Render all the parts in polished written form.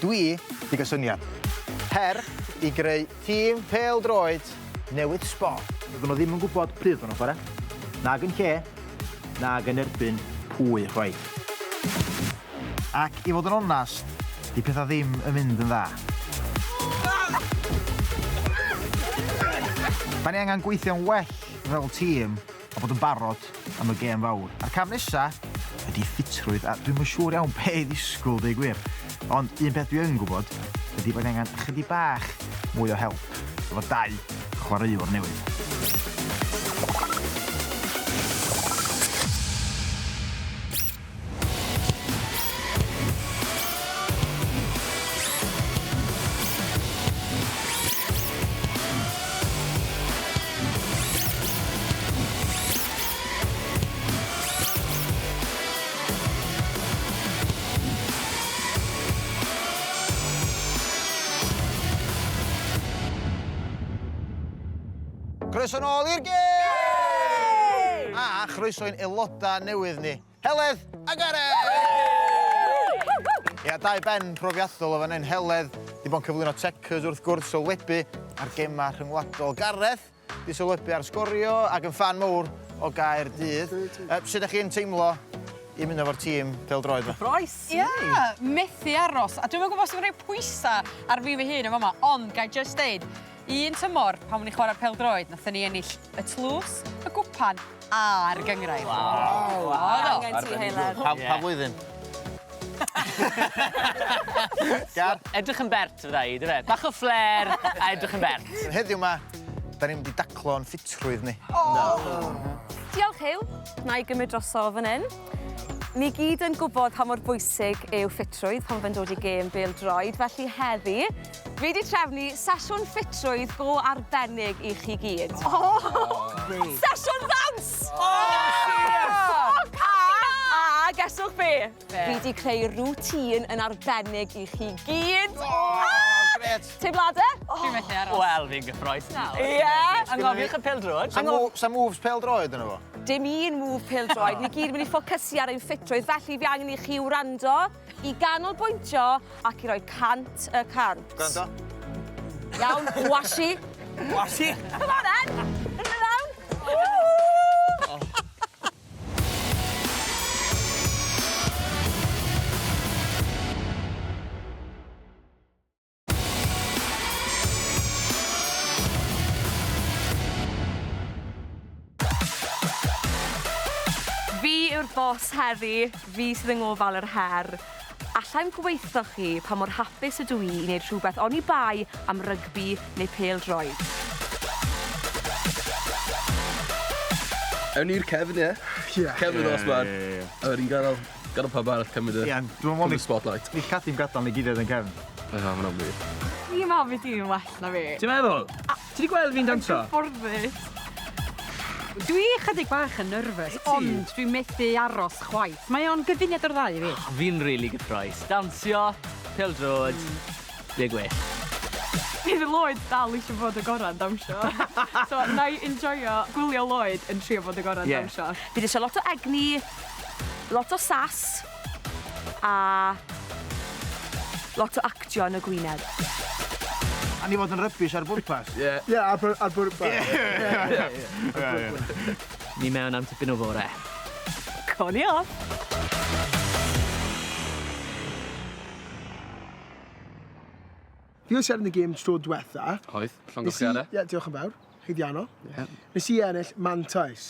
Dwi 'di gael syniad. Her i greu tîm pêl-droed newydd sbon. Doedden nhw ddim yn gwybod pryd oedden nhw'n chwarae, nag yn lle, nag yn erbyn pwy chwaith. Ac i fod yn onast, 'di pethau ddim yn mynd yn dda. Da ni angen gweithio'n well fel tîm a bod yn barod am y gêm fawr. A'r cam nesa ydi ffitrwydd, a dwi'm yn siŵr iawn be i ddisgwyl deud gwir. Ond un peth dwi yn gwybod ydi bod angen ychydig bach mwy o help efo dau chwaraewr newydd. Croeso nôl i'r gêm! A chroeso i'n aelodau newydd ni. Heledd a Gareth! Ia, dau ben profiadol o fan hyn. Heledd 'di bod yn cyflwyno Checkers wrth gwrs, sylwebu ar gemau rhyngwladol. Gareth 'di sylwebu ar sgorio ac yn ffan mowr o Gaerdydd. Uh, sut ydych chi'n teimlo i ymuno efo'r tîm pêl-droed 'ma? Cyffrous! Ia, methu aros. A dwi'm yn gwybod os dwi'n rhoi pwysa ar fi fy hun yn fama, ond ga i jyst deud, Un tymor, pan o'n i'n chwarae pêl-droed, nathon ni ennill y tlws, y gwpan a'r gynghrair. Waw! Waw! Angen ti, Heledd. Pa, pa flwyddyn? Gar? Edrych yn bert fydda i, dyfe? Bach o flair a edrych yn bert. Heddiw 'ma, da ni'n mynd i daclo'n ffitrwydd ni. Diolch, Huw. Na i gymryd drosodd fan hyn. Ni gyd yn gwybod pa mor bwysig yw ffitrwydd pan fe'n dod i gêm bêl-droed, felly heddi, Fi 'di trefnu sesiwn ffitrwydd go arbennig i chi gyd. O! Sesiwn ddawns! O, serious? O, A, a geswch be? Be? Fi 'di creu routine yn arbennig i chi gyd. O, grêt. Teimlade? Dwi'n methu aros. Wel, fi'n gyffrous nawr. Ie? Anghofiwch y pêl-droed. Sa move, sa moves pêl-droed yno fo? Dim un move pêl-droed. Ni gyd yn mynd i ffocysu ar ein ffitrwydd, felly fi angen i chi wrando i ganolbwyntio ac i roi 100%. Gwrando. Iawn, washi. Washi! Come on then! Yn mewn! Woo! Fi yw'r boss heddi, fi sydd yng ngofal yr her. Allai'm gweutho chi pa mor hapus ydw i i wneud rhywbeth oni bai am rygbi neu pêl-droed. Ewn ni'r cefn, ie? Ie. Cefn y dosbarth. A wedyn gadael, gadael pawb arall cymryd y... Ie, dwi'n meddwl... Cymryd y spotlight. Ni Cadi'n gadael ni gyd yn cefn. O, ma' hwnna'n wir. Fi'n meddwl fydd di'n well na fi. Ti'n meddwl? Ti 'di gweld fi'n dawnsio? Cyfforddus. Dwi chydig bach yn nervous, ond dwi methu aros chwaith. Mae o'n gyfuniad o'r ddau i fi. Fi'n rili gyffrous. Dawnsio, pêl-droed, be gwell? Bydd Lloyd dal eisiau bod y gorau'n dawnsio. So, na i enjoio gwylio Lloyd yn trio bod y gorau'n Ie. dawnsio. Bydd eisiau lot o egni, lot o sass, a lot o actio yn y gwyneb. A ni fod yn rubbish ar bwrpas. Ie. Ie, ar bwr- ar bwrpas. Ie. Ni mewn am tipyn o fore. Co ni off! Fi oedd seren y gêm tro diwetha. Oedd, llongyfarchiadau. Ie, diolch yn fawr. Haeddiannol. Ie. Nes i ennill mantais.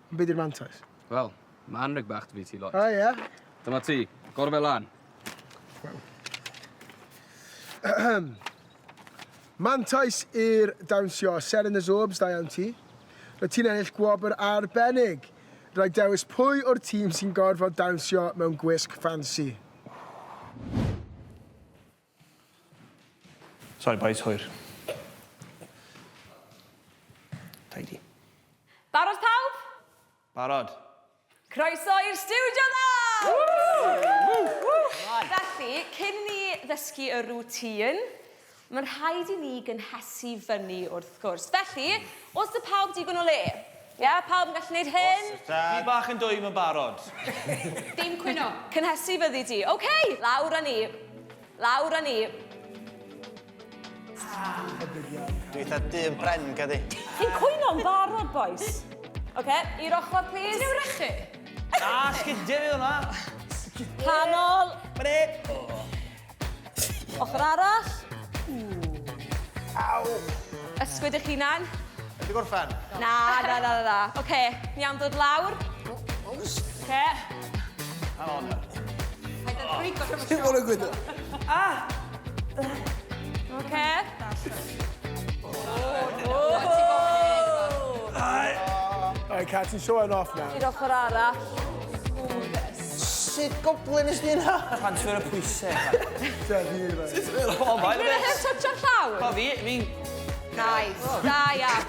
Ond be di'r mantais? Wel, ma' anreg bach 'da fi i ti, Lloyd. O ie? Dyma ti, gor fe lan. Mantais i'r dawnsio, Seren y Zorbs, da iawn ti. Rwyt ti'n ennill gwobr arbennig. Rhaid dewis pwy o'r tîm sy'n gorfod dawnsio mewn gwisg ffansi. Sori bois, hwyr. Tidy. Barod pawb? Barod. Croeso i'r stiwdio ddawns! Felly, cyn i ni ddysgu y routine, mae'n rhaid i ni gynhesu fyny wrth gwrs. Felly, oes 'da pawb digon o le? Ie, pawb yn gallu gwneud hyn? Fi bach yn dwym yn barod. Dim cwyno. Cynhesu fyddi di. OK, lawr â ni. Lawr â ni. Dwi eitha dyn pren, Cadi. Chi'n cwyno'n barod, boys. Oce, i'r ochr, please. Ti'n wrechu? Na, sgidiau fi hwnna. Canol. Fyny. Ochr arall. Aw. Ysgwyd eich hunan. Ydy gorffan? Na, na, na, na, na. Oce, ni am ddod lawr. Oce. Paid â rhwygo rhywbeth. Dim ond yn gwydo. Oce. Alright, Cat, ti'n showing off now. I'r ochr arall. Sut goblin nes di yna? Transfer y pwysau. Ie, fi'n neud e. O, mae'n Dwi'n heb toucho'r llawr. O, fi, fi'n... Nice. Da iawn.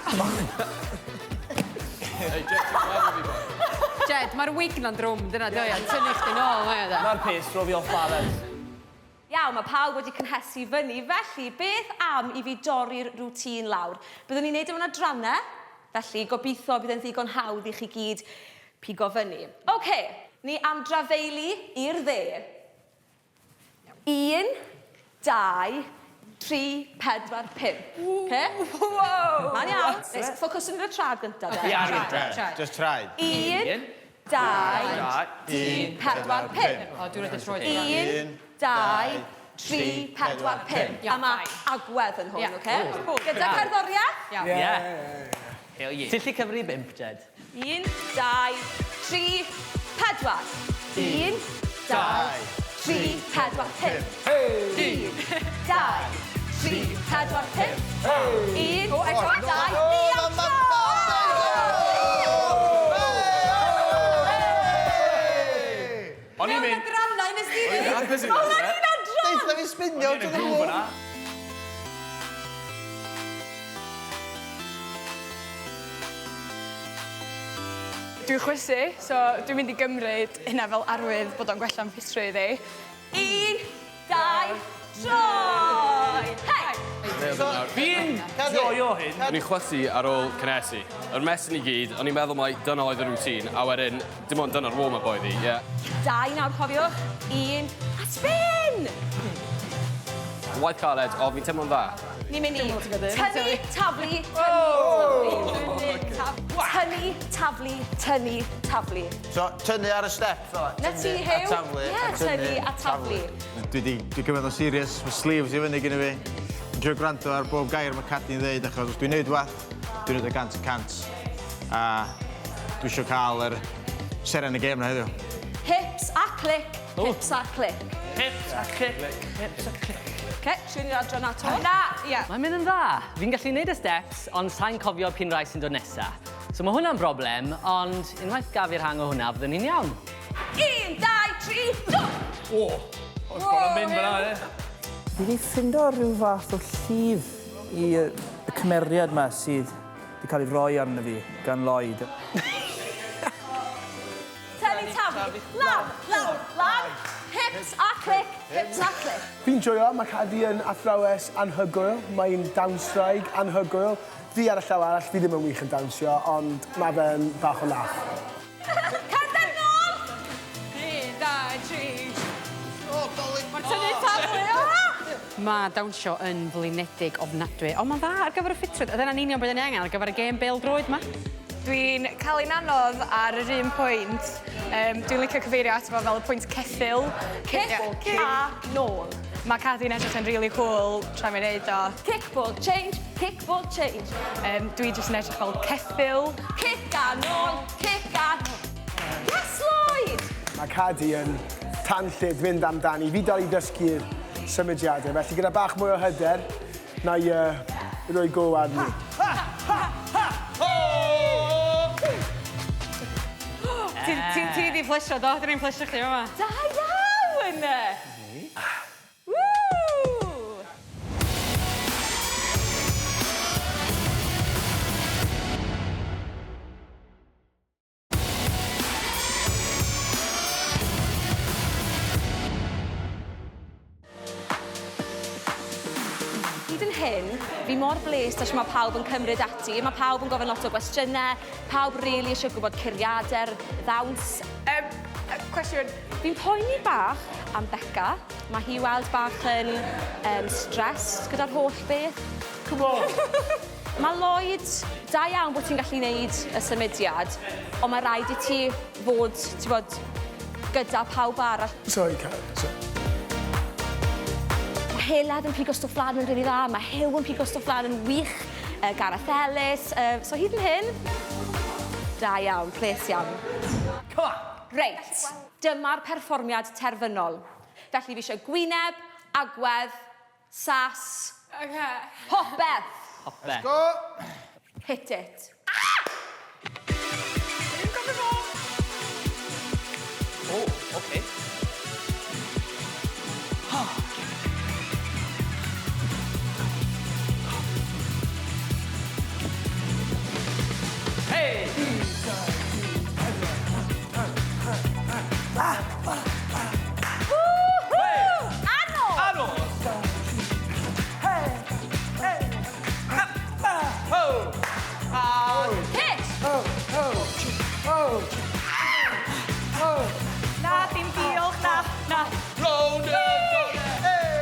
Jed, mae'r wig na'n drwm, dyna dio, ia'n tynnu chdi nôl, mae o da. Na'r peth, tro fi off balance. Iawn, mae pawb wedi cynhesu fyny, felly beth am i fi dorri'r routine lawr? Byddwn ni'n neud e mewn adrannau, felly gobeithio bydd e'n ddigon hawdd i chi gyd pigo fyny. Oce, ni am drafeili i'r dde. 1, 2, 3, 4, 5. Oce? Wow! Mae'n iawn. Reit, ffocyswn ar y trad gyntaf, de. Ia, ar Just traed. 1, 2, 3, 4, 5. O, dwi'n rhaid y troed. 1, 2, 3, 4, 5. A mae agwedd yn hwn, Ie. oce? Gyda cerddoriaeth. Iawn. Ie. Hell yeah. Ti'n gallu cyfri bump, Jed? 1, 2, 3, 4. 1, 2, 3, 4, 5. 1, 2, 3, 4, 5. 1, 2, ni am tro! O'n i'n mynd... Adrannau nes di ddim. Mae hwnna'n un adran! Deitha fi spinio O'n i'n y grŵp yna. Dwi'n chwysu, so dwi'n mynd i gymryd hynna fel arwydd bod o'n gwella'n ffitrwydd i. 1, 2, troi! Hei! Fi'n joio hyn. O'n i'n chwysu ar ôl cynhesu. Yr mess i gyd, o'n i'n meddwl mai dyna oedd y routine, a wedyn dim ond dyna'r warm-up oedd hi, ie. 2 nawr, cofiwch. 1, a spin! Waith caled, o, fi'n teimlo'n dda. Ni'n mynd i tynnu, taflu, tynnu, taflu, tynnu, taflu, tynnu, taflu. So, tynnu ar y step fel Na ti, Tynnu a Huw. taflu, Ie, a tynnu a taflu. Dwi di, dwi gymryd o'n serious, mae sleeves i fyny gyda fi. Dwi'n trio gwrando ar bob gair mae Cadi'n ddeud, achos os dwi'n neud wath, dwi'n neud o 100%. A dwi eisiau cael yr seren y gêm na heddiw. Hips a clic, hips a clic. Hips a clic, hips a clic. Oce, rhywun i'r adran ato. Na, ie. Mae'n mynd yn dda. Fi'n gallu neud y steps, ond sa'n cofio p'un rai sy'n dod nesa. So mae hwnna'n broblem, ond unwaith gaf i'r hang o hwnna, fyddwn ni'n iawn. 1, 2, 3, go! O, oedd bron yn mynd fyna, e. Fi wedi ffindo rhyw fath o llif i y cymeriad yma sydd wedi cael ei roi arno fi gan Lloyd. Tynnu, taflu, lawr, lawr, lan, hips a clic, hips a clic. Fi'n joio, mae Cadi yn athrawes anhygoel, mae'n dawnswraig anhygoel. Fi ar y llaw arall, fi ddim yn wych yn dawnsio, ond mae fe'n bach o laff. Cerdded nôl! 1, 2, 3. O, dolyg! Mae'n tynnu taflu, o! Mae dawnsio yn flinedig ofnadwy, ond mae'n dda ar gyfer y ffitrwydd. A dyna'n union beth ni angen ar gyfer y gêm bêl-droed ma. Dwi'n cael ein anodd ar yr un pwynt. Dwi'n licio cyfeirio ato fo fel y pwynt ceffyl. Cic a nôl. Mae Cadi'n edrych yn really cool tra mae'n neud o. Kick ball change, kick ball change. Dwi jyst yn edrych fel ceffyl. Cic a nôl, cic a nôl. Yes, Lloyd! Mae Cadi yn tanllyd fynd amdani. Fi dal i ddysgu'r symudiadau, felly gyda bach mwy o hyder, na i roi go arni. Ti, ti, ti di plesio, do? Dyn ni'n plesio chdi yma. Da iawn! Woo! Hyd yn hyn, fi mor blês os mae pawb yn cymryd ati. Mae pawb yn gofyn lot o gwestiynau, pawb rili really eisiau gwybod curiadau'r ddawns. Cwestiwn. Fi'n poeni bach am Beca. Mae hi weld bach yn um, stressed gyda'r holl beth. Come on! Mae Lloyd, da iawn bod ti'n gallu gwneud y symudiad, ond mae rhaid i ti fod, ti'n bod, gyda pawb arall. Sorry, Kat. Sorry. Mae Heledd yn pigo stwff lan yn rili dda, mae Huw yn pigo stwff lan yn wych, Gareth Ellis, so hyd yn hyn, da iawn, ples iawn. Come on! Reit, dyma'r perfformiad terfynol. Felly fi eisiau gwyneb, agwedd, sas, Okay. popeth. Popeth. Let's go! Hit it. Dwi'n gofio fo. O, oce. Hey! Woohoo! Ano! Ano! Ho! Hit! Oh, oh, oh, oh. Na, dim diolch, na, na. Round and round.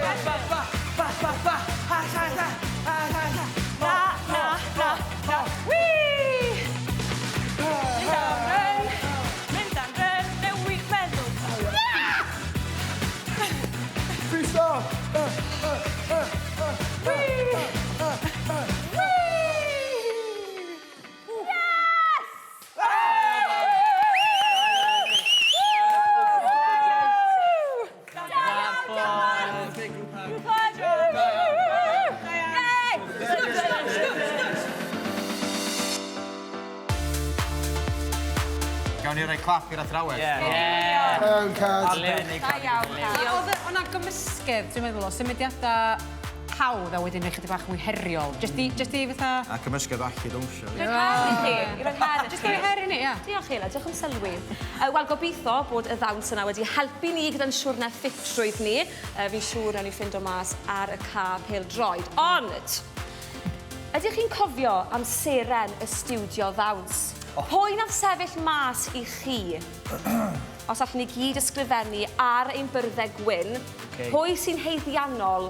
Ba, ba, ba, ba, ba, ba. Ha, ha, ha, ha, ha, ha. Na, na, na, na. Whee! Mynd am run, mynd am run, newid meddwl. Freestyle! Whee! Whee! Yes! Da iawn, Dylan! Yay! Sgwt, sgwt, sgwt, sgwt! Gawn ni roi clap i'r athrawes. Yeah. Cat. Arbennig. Da iawn, Cat. Oedd o'na gymysgedd, dwi'n meddwl, o symudiadau hawdd a wedyn chydig bach mwy heriol. Just i, just i fatha... A cymysgedd o allu dawnsio. Rhoi her i chi. I roi her i Just i roi her i ni, ia. Diolch, Sheila, diolch am sylwi. Wel, gobeithio bod y ddawns yna wedi helpu ni gyda'n siwrne ffitrwydd ni. Fi'n siŵr nawn ni ffindo mas ar y ca pêl-droed. Ond, ydych chi'n cofio am seren y stiwdio ddawns? Pwy nath sefyll mas i chi? Os allwn ni gyd ysgrifennu ar ein byrddau gwyn, pwy sy'n haeddiannol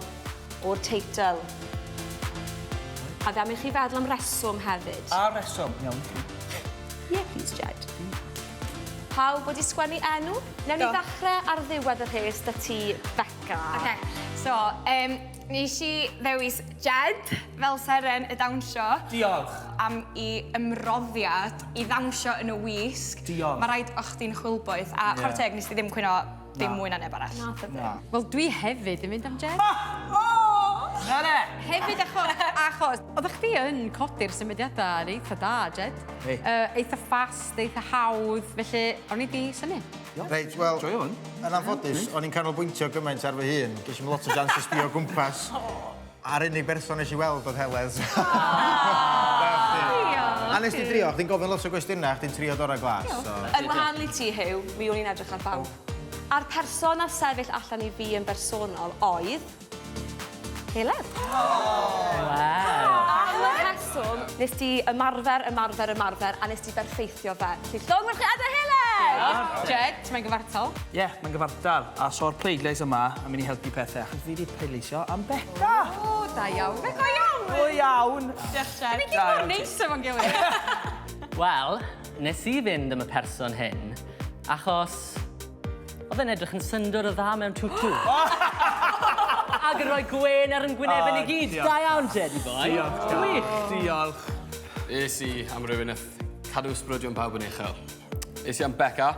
o'r teitl? A fe am i chi feddwl am reswm hefyd. A reswm, iawn. Yeah, please, Jed. Pawb wedi sgwennu enw? Newn ni Do. ddechrau ar ddiwedd y rhes 'da ti, Beca. Okay. So, nes i ddewis Jed fel seren y dawnsio. Diolch. Am i ymroddiad i ddawnsio yn y wisg. Diolch. Mae rhaid o'ch chdi'n chwilboeth a chwarae teg nes di ddim cwyno dim mwy na neb arall. Nath o ddim. Wel, dwi hefyd yn mynd am Jed. Na ne! Hefyd achos, achos oeddech chdi yn codi'r symudiadau yn eitha da, Jed. Hei. Eitha fast, eitha hawdd, felly o'n i di synnu. Reit, wel, Joio hwn. yn anffodus, o'n i'n canolbwyntio gymaint ar fy hun. Ges i'm lot o chance i sbio o gwmpas. A'r unig berson nes i weld oedd Heledd. A nes di drio, chdi'n gofyn lot o gwestiynau, chdi'n trio dora glas. So. Yn wahanol i ti, Huw, mi o'n i'n edrych ar bawb. A'r person a sefyll allan i fi yn bersonol oedd... Heledd. Wow. Am y rheswm, nes di ymarfer, ymarfer, ymarfer, a nes di berffeithio fe. Felly llongyfarchiadau, Heledd! Jed, mae'n gyfartal. Ie, yeah, mae'n gyfartal. A so'r pleidlais yma yn mynd i helpu pethau, achos fi wedi pleidleisio am Beca. O, da iawn. Go iawn! O iawn. Diolch, Jed. Ni gyd mor neis efo'n gilydd. Wel, nes i fynd am y person hyn, achos oedd e'n edrych yn syndod o dda mewn tutu. Ac yn rhoi gwên ar yn gwynebau ni gyd. Diolch. Da iawn, Jedi boy. Diolch, Gwych. Diolch. Es i am rhywun nath cadw ysbrydion pawb yn uchel. Es i am Beca,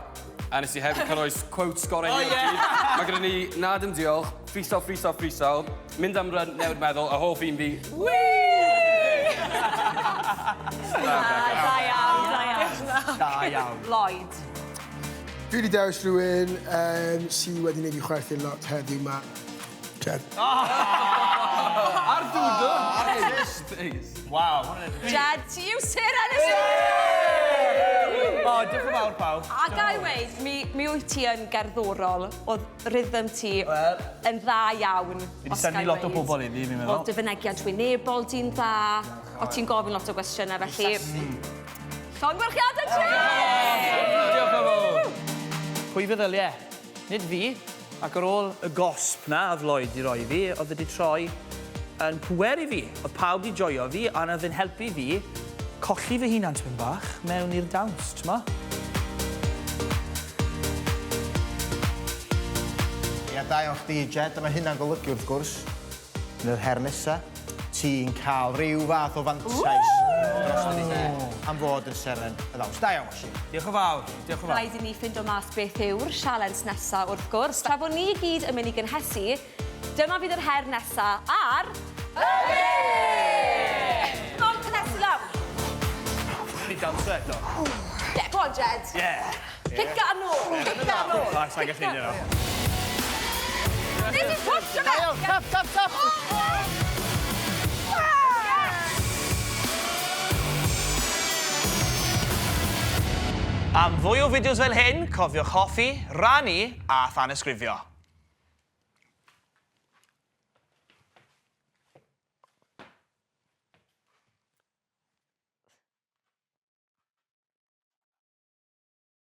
a nes i hefyd cynnwys quote sgorau oh, yeah. Mae gyda ni na dim diolch, freestyle, freestyle, freestyle, mynd am run, newid meddwl, a hoff un fi, wee! Da iawn, da iawn. Da iawn. Lloyd. Dwi wedi dewis rhywun sydd wedi gwneud i chwerthin lot heddiw ma. Jed. Ar doodle. Artist! Waw. Jed, ti yw seren y O, diolch yn fawr pawb. A ga i weud, mi wyt ti yn gerddorol, oedd rhythm ti Wel. yn dda iawn. Fi 'di synnu lot o bobl iddi, fi'n meddwl. Oedd dy fynegiant wynebol di'n dda, o ti'n gofyn lot o gwestiynau, felly... Llongyfarchiadau, Jed! Diolch yn fawr. Pwy feddyliau? Nid fi, Ac ar ôl y gosb 'na oedd Lloyd 'di roi i fi, oedd e 'di troi yn pŵer i fi. Oedd pawb 'di joio fi, a oedd e'n helpu fi colli fy hunan tipyn bach mewn i'r dawns, t'mo'? Ia, da iawn chdi, Jed, a mae hynna'n golygu, wrth gwrs, yn yr her nesa, ti'n cael rhyw fath o fantais dros ni am fod yn seren y ddawns. Da iawn, Washi. Diolch yn fawr, diolch yn fawr. Rhaid i ni ffindo mas beth yw'r sialens nesa, wrth gwrs. Tra bod ni i gyd yn mynd i gynhesu, dyma fydd yr her nesa ar... Y Gêm! Come on, cynhesu lawr. Ni dawnsio eto. Yeah, go on, Jed. Yeah. Cica nôl, cica nôl. Na, sai'n gallu neud e nawr. Nes i pwsio fe! Da iawn, tap, tap, tap! Am fwy o fideos fel hyn, cofiwch hoffi, rannu a thanysgrifio.